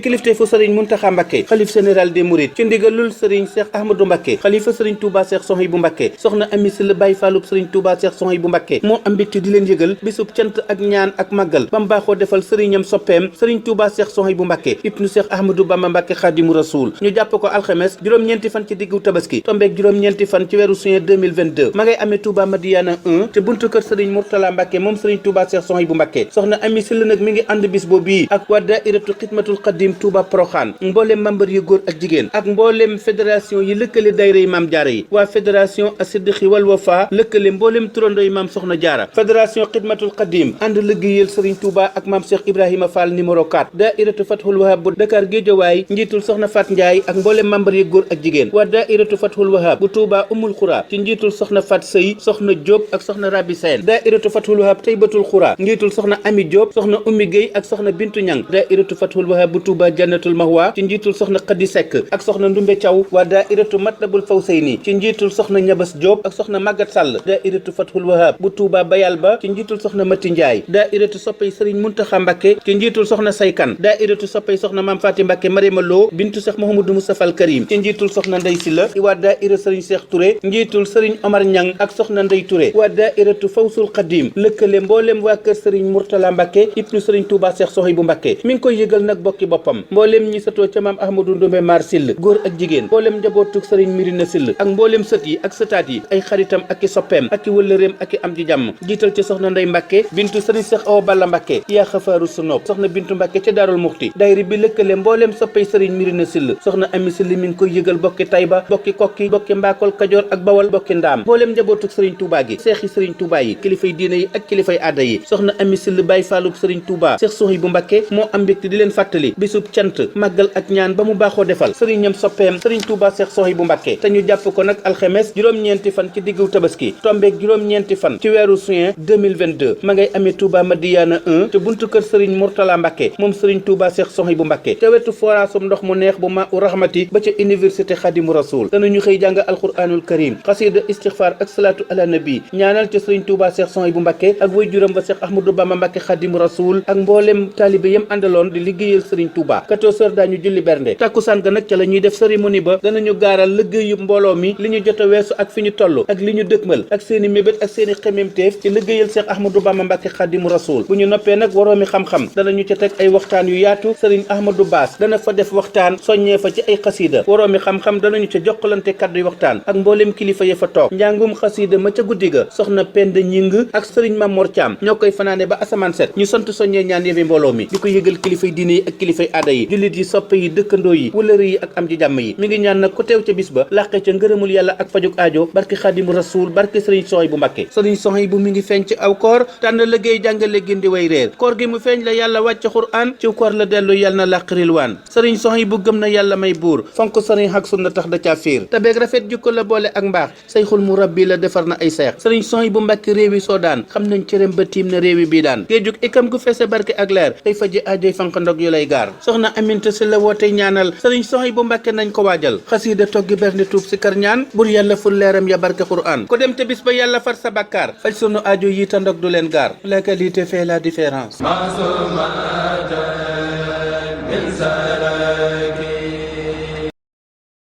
kilifteefu sëriñ Muntaxa Mbàkke xalif général des mourides ci ndigalul sëriñ Cheikh Ahmadou Mbàkke xalifa sëriñ Touba Cheikh Souhaïbou Mbàkke soxna Ami Sylla Baye Fallou sëriñ Touba Cheikh Souhaïbou Mbàkke moo am mbégte di leen yëgal bisub cant ak ñaan ak màggal ba mu baaxoo defal sëriñam soppeem sëriñ Touba Cheikh Souhaïbou Mbàkke ibnu Cheikh Ahmadou Bamba Mbàkke Xaadimu Rasuul ñu jàpp ko alxames juróom-ñeenti fan ci diggu tabaski tombeeg juróom-ñeenti fan ci weeru juin 2022 ma ngay amee Touba Madiana 1 te buntu kër sëriñ Mourtala Mbàkke moom sëriñ Touba Cheikh Souhaïbou Mbàkke soxna Ami Sylla nag mi ngi ànd bis boobu ak waa daayiratu xidmatul xadim Touba Proxaan mbooleem membre yu góor ak jigéen ak mbooleem fédération yi lëkkale daayira yi maam jaara yi waa fédération As-Siddiqi wal Wafa lëkkale mbooleem turando yi maam soxna jaara fédération xidmatul xadim ànd liggéeyal sëriñ Touba ak maam Cheikh Ibrahima Fall numéro 4 daayiratu Fathul Wahab bu Dakar Géejawaay njiitul soxna Fat Ndiaye ak mbooleem membre yi góor ak jigéen waa daayiratu Fathul Wahab bu Touba Umul Xura ci njiitul soxna Fat Sey soxna Diop ak soxna Rabi Sène daayiratu Fathul Wahab Taybatul Xura njiitul soxna Ami Diop soxna Ummi Gueye ak soxna Bintu Ñang daayiratu Fathul Wahab bu Touba Jannatul Mahwa ci njiitul soxna Khady Seck ak soxna Ndumbe Thiaw waa daayiratu Matlabul Fawsayni ci njiitul soxna Ñabas Diop ak soxna Magat Sall daayiratu Fathul Wahab bu Touba Bayal Ba ci njiitul soxna Mati Ndiaye daayiratu soppay Serigne Muntaxa Mbàkke ci njiitul soxna Saykan daayiratu soppay soxna Mam Faati Mbàkke Mariama Lo bintu Cheikh Mouhamadou Moustapha Al Karim ci njiitul soxna Ndey Silla waa daayira Serigne Cheikh Touré njiitul Serigne Omar Ñang ak soxna Ndey Touré waa daayiratu Fawsul Xadim lëkkale mbooleem waa kër Serigne Mourtala Mbàkke ibnu Serigne Touba Cheikh Souhaïbou Mbàkke mi ngi koy yëgal nag bokki boppam mbooleem ñi satoo ca maam Ahmadou Ndombe Mar Sill góor ak jigéen mbooleem njabootug Serigne Mirina Sill ak mbooleem sët yi ak sëtaat yi ay xaritam ak i soppeem ak i wëllëreem ak i am ji jàmm jiital ci soxna Ndey Mbàkke bintu Serigne Cheikh Awa Balla Mbàkke yaa xafaaru sunoob soxna Bintu Mbàkke ca Daarul Muxti daayira bi lëkkale mbooleem soppay Serigne Mirina Sill soxna Ami Sylla mi ngi koy yëgal bokki Tayba bokki Kokki bokki Mbakol Kajoor ak Bawal bokki Ndaam mbooleem njabootug Serigne Touba gi seexi Serigne Touba yi kilifay diine yi ak kilifay aada yi soxna Ami Sylla Baye Fallou Serigne Touba Cheikh Souhaïbou Mbàkke moo am mbégte di leen fàttali bisub cant màggal ak ñaan ba mu baaxoo defal sëriñam soppeem Serigne Touba Cheikh Souhaïbou Mbàkke te ñu jàpp ko nag alxemes juróom-ñeenti fan ci diggu tabaski tombeeg juróom-ñeenti fan ci weeru juin 2022 ma ngay amee Touba Madiana 1 te buntu kër Serigne Mourtala Mbàkke moom Serigne Touba Cheikh Souhaïbou Mbàkke te wetu forasum ndox mu neex bu ma u rahmati ba ca université Khadimu Rasoul danañu xëy jàng alquranul karim xasida istixfar ak salaatu ala nabi ñaanal ca Serigne Touba Cheikh Souhaïbou Mbàkke ak way juram ba Cheikh Ahmadou Bamba Mbàkke Khadimu Rasoul ak mboolem taalibe yam àndaloon di liggéeyal Serigne Touba 14h daañu julli bernde takkusaan ga nag ca la ñuy def cérémonie ba danañu gaaral liggéeyu mbooloo mi li ñu jot a weesu ak fi ñu toll ak li ñu dëkkmal ak seeni mébét ak seeni xememteef ci liggéeyal Cheikh Ahmadou Bamba Mbàkke Khadimu Rasoul bu ñu noppee nag waroomi xam-xam danañu ca teg ay waxtaan yu yaatu Serigne Ahmadou Bass dana fa def waxtaan soññee fa ci ay xasida waroomi xam-xam danañu ca jokkalante kaddu yu waxtaan ak mbooleem kilifa ya fa toog njàngum xasida ma ca guddi ga soxna Penda Ñing ak Serigne Mamor Thiam ñoo koy fanaane ba asamaan set ñu sant soññee ñaan yebi mbooloo mi di ko yëgal kilifay diine yi ak kilifay aada yi jullit yi soppe yi dëkkandoo yi wëlëri yi ak am ji jàmm yi mi ngi ñaan nag ko teew ca bis ba làqe ca ngërëmul yàlla ak fajuk aajo barke Xaadimu Rasuul barke Serigne Souhaïbou Mbàkke Serigne Souhaïbou mi ngi feeñ ci aw koor tànn liggéey jàngale gindi way réer koor gi mu feeñ la yàlla wàcc Qur'an ci koor la dellu yàlla na làqaril waan Serigne Souhaïbou gëm na yàlla may buur fonk Serigne ak sunna tax da caa fiir te beeg rafet jukko la boole ak mbaax sayxul mu rabbi la defar na ay seex Serigne Souhaïbou Mbàkke réewi Soodaan xam nañ cërëm ba tiim na réewi bii daan géejug ikam gu feese barke ak leer tey faji aajoy fanq ndog yu lay gaar soxna Aminta Sylla woote ñaanal Serigne Souhaïbou Mbàkke nañ ko waajal xasiida toggi bernde tuub si kar ñaan bur yàlla ful leeram ya barke Qur'an ko dem te bis ba yàlla far sa bàkkaar faj sunu aajo yi ta ndog du leen gaar la qualité fait la différence